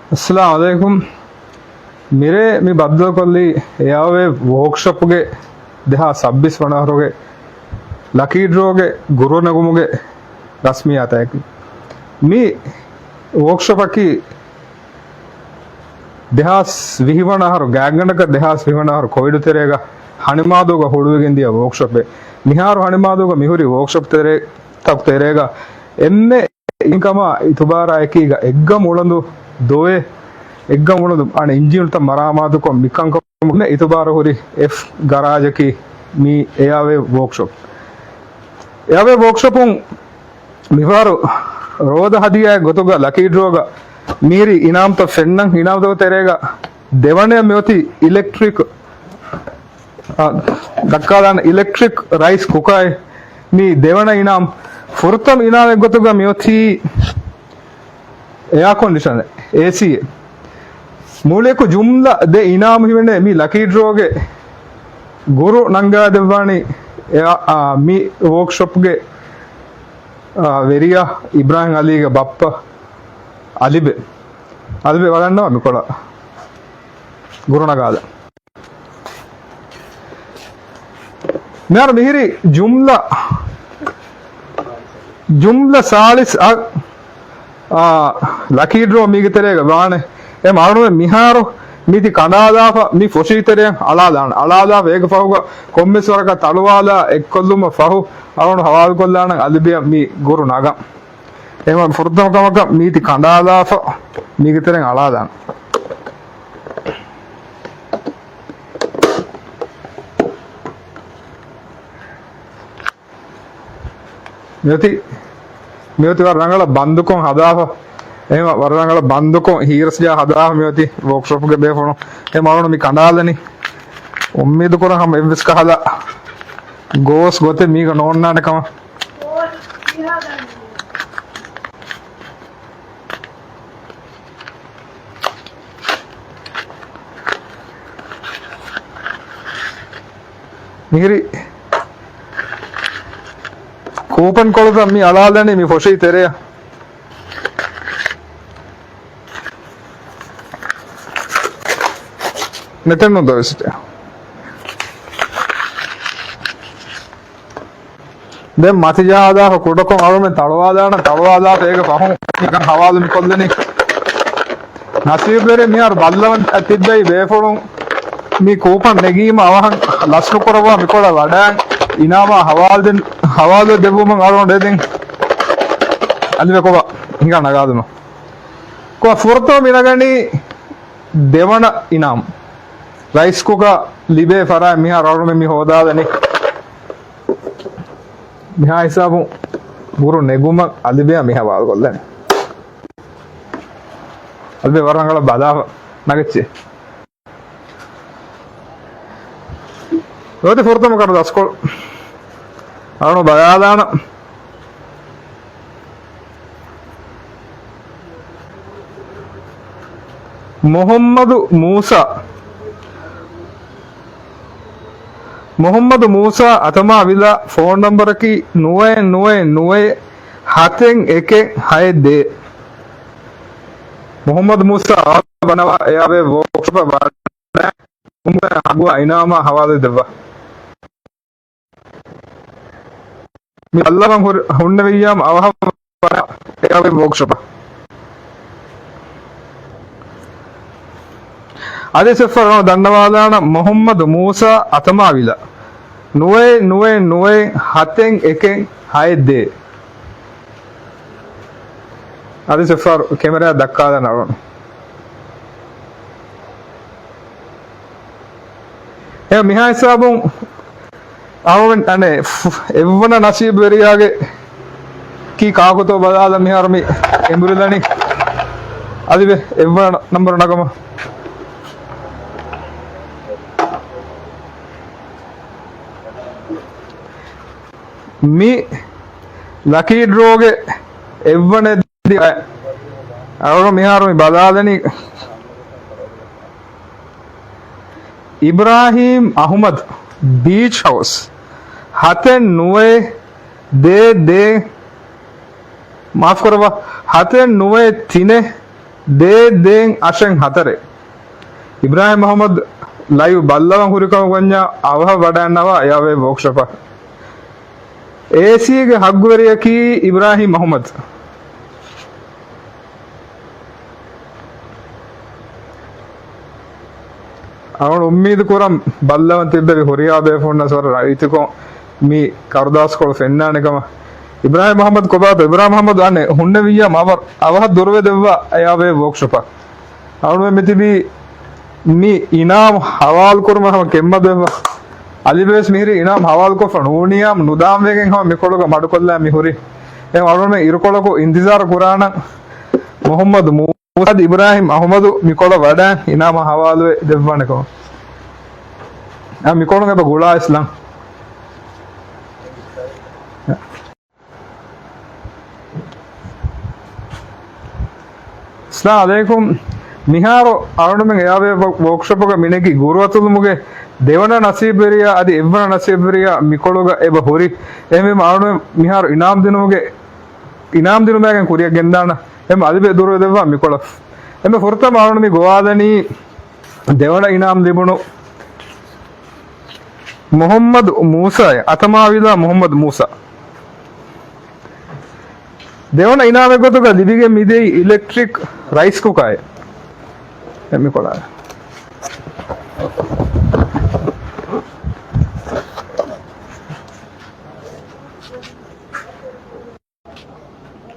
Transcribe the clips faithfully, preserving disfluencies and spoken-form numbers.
އައްސަލާމު ޢަލައިކުމް. މިރޭ މި ބައްދަލުކޮށްލީ އެއާވޭވް ވޯކްޝޮޕްގެ ދެހާސް ސައްބީސް ވަނަ އަހަރުގެ ލަކީ ޑްރޯގެ ގުރު ނެގުމުގެ ރަސްމިއްޔާތަކަކީ. މި ވޯކްޝޮޕަކީ ދެހާސް ވިހި ވަނަ އަހަރު ގާތްގަނޑަކަށް ދެހާސް ވިހި ވަނަ އަހަރު ކޮވިޑު ތެރޭގަ ހަނިމާދޫގަ ހުޅުވިގެން ދިޔަ ވޯކްޝޮޕެއް. މިހާރު ހަނިމާދޫގަ މިހުރި ވޯކްޝޮޕް ތެރޭ، ތަކު ތެރޭގަ އެންމެ އިންކަމާ އިތުބާރާ އެކީގަ އެއްގަމު އުޅަނދު ދޮވެ، އެއްގަމު އުޅަނދު އަނެއް އިންޖީނުތައް މަރާމާތުކޮށް މިކަންކަމުން އިތުބާރު ހުރި އެފް ގަރާޖަކީ މި އެއާވޭވް ވޯކްޝޮޕް. އެއާވޭވް ވޯކްޝޮޕުން މިފަހަރު ރޯދަ ހަދިޔާއެއް ގޮތުގަ ލަކީ ޑްރޯގަ މިހިރި އިނާމްތައް ފެންނަން. އިނާމްތަކު ތެރޭގަ ދެވަނަޔަށް މިއޮތީ އިލެކްޓްރިކް، އާ، ދައްކާލާނެ އިލެކްޓްރިކް ރައިސް ކުކާއެއް. މި ދެވަނަ އިނާމް. ފުރަތަމަ އިނާމެއް ގޮތުގަ މިއޮތީ އެއާ ކޮންޑިޝަނެއް، އޭސީއެއް. މުޅިއަކު ޖުމްލަ ދެ އިނާމް ހިމެނޭ މި ލަކީ ޑްރޯގެ ގުރު ނަންގާދެއްވާނީ އެއާ، އާ، މި ވޯކްޝޮޕްގެ، އާ، ވެރިޔާ އިބްރާހިމް އަލީގެ ބައްޕަ އަލިބެ. އަލިބެ ވަރަށްނަމަ މިކޮޅަށް ގުރު ނަގާލަ. މިހާރު މިހިރި ޖުމްލަ، ޖުމްލަ ސާޅީސް އަށް، އާ، ލަކީ ޑްރޯ މީގެ ތެރޭގަ ވާނެ. އެ މަރުނުމެ މިހާރު މީތި ކަނޑާލާފަ މި ފޮށީ ތެރެއަށް އަޅާލާނެ. އަޅާލާފަ އޭގެ ފަހުގަ ކޮންމެސް ވަރަކަށް ތަޅުވާލާ އެއްކޮށްލުމަށް ފަހު އަޅުގަނޑު ހަވާލުކޮށްލާނަން އަލިބެއަށް މި ގުރު ނަގަން. އެހެންވީމަ ފުރަތަމަ ކަމަކަށް މީތި ކަނޑާލާފަ މީގެ ތެރެއިން އަޅާލާން. މިއޮތީ، މިއޮތީ ވަރަށް ރަނގަޅަށް ބަންދުކޮށް ހަދާފަ. އެހެންވީމަ ވަރަށް ރަނގަޅަށް ބަންދުކޮށް ހީރަސްޖާ ހަދާފަ މިއޮތީ ވޯކްޝޮޕްގެ ބޭފުޅުން. އެ މަރުނު މި ކަނޑާލަނީ. އުއްމީދު ކުރަން ހަމަ އެއްވެސް ކަހަލަ ގޯސް ގޮތެއް މީގަ ނޯންނާނެ ކަމަށް. މިހިރި ކޫޕަން ކޮޅުތައް މި އަޅާލަނީ މި ފޮށި ތެރެއަށް. ނެތެއްނު ދޮވެސްޓެ. ދެން މަތިޖަހާލާފަ ކުޑަކޮށް އަޅުމެން ތަޅުވާލާނަން، ތަޅުވާލާފަ އޭގެ ފަހުން ނިކަން ހަވާލު މި ކޮށްލަނީ. ނަސީބުވެރި މިހާރު ބައްލަވަން ތިއްބެވި ބޭފުޅުން މި ކޫޕަން ނެގީމަ އަވަހަށް ލަސްނުކުރައްވާ މިކޮޅަށް ވަޑައި އިނާމާ ހަވާލު ދެން، ހަވާލު ދެއްވުމަށް އަޅުގަނޑު ދެން އަލިވެ ކޮބާ ހިނގާ ނަގާލުމަށް. ކޮބާ ފުރަތަމަ މި ނަގަނީ ދެވަނަ އިނާމް. ރައިސް ކުކާ ލިބޭ ފަރާތް މިހާރު އަޅުމެން މި ހޯދާލަނީ. މިހާ ހިސާބުން ގުރު ނެގުމަށް އަލިބެއަށް މި ހަވާލު ކޮށްލަނީ. އަލިބެ ވަރަށް ރަނގަޅަށް ބަލާފަ ނަގައްޗޭ. ނުވަތަ ފުރަތަމަ ކަނޑު ދަސްކޮޅު. އަޅުން ބަލާލާނަން. މުޙައްމަދު މޫސާ. މުޙައްމަދު މޫސާ އަތަމާ ވިލާ ފޯން ނަންބަރަކީ ނުވައެއް ނުވައެއް ނުވައެއް ހަތެއް އެކެއް ހައެއް ދޭއް. މުޙައްމަދު މޫސާ އަވަހަށް ބަނަވާ އެއާވޭވް ވޯކްޝޮޕަށް ވަޑައި އުނގަ ހަގުއާ އިނާމާ ހަވާލު ދެއްވާ. މި ބައްލަވަން ހުރި، ހުންނެވިއްޔާމު އަވަހަށް ވަޑައި އެއާވޭވް ވޯކްޝޮޕަށް. އަދި ސެފަރ ދަންނަވާލާނަ މުޙައްމަދު މޫސާ އަތަމާ ވިލާ. ނުވައެއް ނުވައެއް ނުވައެއް ހަތެއް އެކެއް ހައެއް ދޭއް. އަދި ސެފަރ ކެމެރާ ދައްކާލަން އަޅުން. އެ މިހާ ހިސާބުން އަޅުގަނޑު އަނެއް ފު-، އެއްވަނަ ނަސީބުވެރިޔާގެ ކީ ކާކުތޯ ބަލާލަ މިހާރު މި އެނބުރިލަނީ. އަދިވެ އެއްވަނަ ނަންބަރު ނަގަމަ. މި ލަކީ ޑްރޯގެ އެއްވަނަ އަޅުގަނޑު މިހާރު މި ބަލާލަނީ. އިބްރާހީމް އަހުމަދު، ބީޗް ހައުސް، ހަތެއް ނުވައެއް ދޭއް ދޭއް، މާފުކުރައްވާ، ހަތެއް ނުވައެއް ތިނެއް ދޭއް ދޭއް އަށެއް ހަތަރެއް. އިބްރާހިމް އަހުމަދު ލައިވް ބައްލަވަން ހުރިކަމަށް ވަންޏާ އަވަހަށް ވަޑައިންނަވާ އެއާވޭ ވޯކްޝޮޕަށް. އޭސީގެ ހައްގުވެރިޔަކީ އިބްރާހިމް އަހުމަދު. އަޅުގަނޑު އުއްމީދު ކުރަން ބައްލަވަން ތިއްބެވި ހުރިހާ ބޭފުޅުންނަށް ވަރަށް ރައްޔިތުކޮށް މި ކަރުދާސްކޮޅު ފެންނާނެ ކަމަށް. އިބްރާހިމް އަހުމަދު ކޮބާތޯ؟ އިބްރާހިމް އަހުމަދު އަނެއް ހުންނެވިއްޔާ އަވަ-، އަވަހަށް ދުރުވެދެއްވާ އެއާވޭ ވޯކްޝޮޕަށް. އަޅުގަނޑު މިތިބީ މި އިނާމު ހަވާލުކުރުމަށް ހަމަ ކެތްމަދުވެފަ. އަލިބޭސް މިހިރީ އިނާމު ހަވާލުކޮށްފަ ނޫނިއްޔާމު ނުދާންވެގެން ހަމަ މިކޮޅުގަ މަޑުކޮށްލާ މި ހުރީ. އެހެން އަޅުގަނޑުމެން އިރުކޮޅަކު އިންތިޒާރު ކުރާނަން. މުހައްމަދު މޫސާ އަދި އިބްރާހިމް އަހުމަދު މިކޮޅަށް ވަޑައި އިނާމަށް ހަވާލުވެ ދެއްވާނެ ކަމަށް. އާ، މިކޮޅުން އެބަ ގުޅާ އިސްލާމް. އައްސަލާމު ޢަލައިކުމް. މިހާރު އަޅުގަނޑުމެން އެއާވޭ ވޯކްޝޮޕުގަ މިނެގި ގުރުއަތުލުމުގެ ދެވަނަ ނަސީބުވެރިޔާ އަދި އެއްވަނަ ނަސީބުވެރިޔާ މިކޮޅުގަ އެބަ ހުރި. އެހެންވީމަ އަޅުގަނޑުމެން މިހާރު އިނާމް ދިނުމުގެ، އިނާމް ދިނުމާގެން ކުރިއަށް ގެންދާނަން. އެހެން އަލިބެ ދުރުވެ ދެއްވާ މިކޮޅަށް. އެންމެ ފުރަތަމަ އަޅުގަނޑު މި ގޮވާލަނީ ދެވަނަ އިނާމް ލިބުނު މުހައްމަދު މޫސާ، އަތަމާވިލާ މުހައްމަދު މޫސާ. ދެވަނަ އިނާމެއް ގޮތުގަ ލިބިގެން މިދެނީ އިލެކްޓްރިކް ރައިސް ކުކާއެއް. އެ މިކޮޅާ.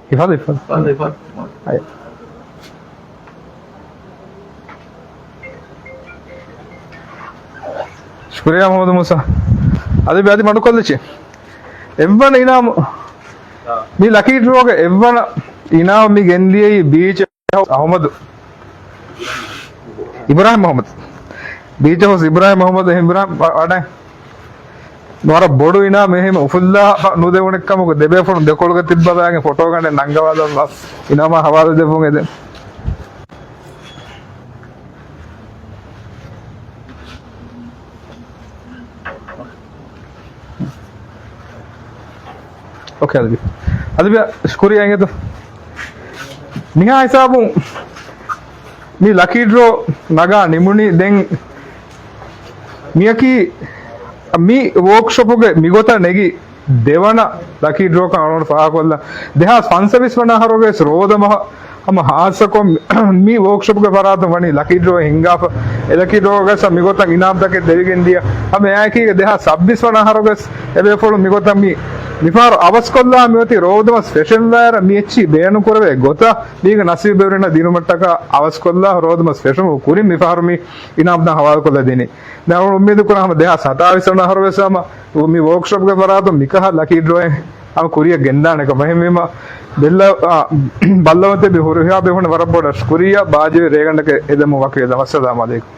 ހިފަން، ހިފަން. ހިފަން، ހިފަން. އައި. ޝުކުރިއްޔާ މުހައްމަދު މޫސާ. އަދި ބައި އަދި މަޑުކޮށްލައްޗޭ. އެއްވަނަ އިނާމު. މި ލަކީ ޑްރޯގެ އެއްވަނަ އިނާމު މި ގެންދިޔައީ ބީޗް އަހުމަދު. އިބްރާހިމް އަހުމަދު. ބީޗް ހައުސް އިބްރާހިމް އަހުމަދު އިބްރާހިމް ވަ-، ވަޑައި. ވަރަށް ބޮޑު އިނާމެއް އެހެން އުފުއްލާ ނުދެވުނެ ކަމަކު ދެބޭފުޅުން ދެކޮޅުގަ ތިއްބަވާގެން ފޮޓޯ ގަނޑެއް ނަންގަވާލައްވާ އިނާމާ ހަވާލު ދެއްވުން އެދެން. އޯކޭ، އަދި އަދި ޝުކުރިއްޔާ އިނގޭތޯ. މިހާ ހިސާބުން މި ލަކީ ޑްރޯ ނަގާ ނިމުނީ. ދެން މިއަކީ މި ވޯކްޝޮޕުގެ މިގޮތަށް ނެގި ދެވަނަ ލަކީ ޑްރޯކަން އަޅުގަނޑު ފާހަގަކޮށްލަން. ދެހާސް ފަންސަވީސް ވަނަ އަހަރުގެ ވެސް ރޯދަމަހަށް ހަމަ ހާއްސަކޮށް މި ވޯކްޝޮޕުގެ ފަރާތުން ވަނީ ލަކީ ޑްރޯ ހިންގާފަ. އެ ލަކީ ޑްރޯގަސް މިގޮތަށް އިނާމްތަކެއް ދެވިގެން ދިޔަ. ހަމަ އެއާއެކީގަ ދެހާސް ސައްބީސް ވަނަ އަހަރުގަސް އެބޭފުޅުން މިގޮތަށް މި މިފަހަރު އަވަސްކޮށްލާ މިއޮތީ ރޯދަމަސް ފެށެންވާއިރަށް މި އެއްޗިހި ބޭނުންކުރެވޭ ގޮތަށް މީގެ ނަސީބުވެރިންނަށް ދިނުމަށްޓަކާ އަވަސްކޮށްލާ ރޯދަމަސް ފެށުމުގެ ކުރިން މިފަހަރު މި އިނާމްތައް ހަވާލުކޮށްލަ ދިނީ. ދެން އަޅުގަނޑު އުއްމީދު ކުރަން ހަމަ ދެހާސް ހަތާވީސް ވަނަ އަހަރު ވެސް ހަމަ މި ވޯކްޝޮޕްގެ ފަރާތުން މިކަހަލަ ލަކީ ޑްރޯއެއް ހަމަ ކުރިއަށް ގެންދާނެ ކަމަށް. އެހެންވީމަ ބެއްލަ-، އާ، ބައްލަވަންތެއް ހުރިހާ ބޭފުޅުން ވަރަށް ބޮޑަށް ޝުކުރިއްޔާ. ބާއްޖަވެރި ރޭގަނޑަކަށް އެދެމުން ވަކިވެލަން. އައްސަލާމު ޢަލައިކުމް.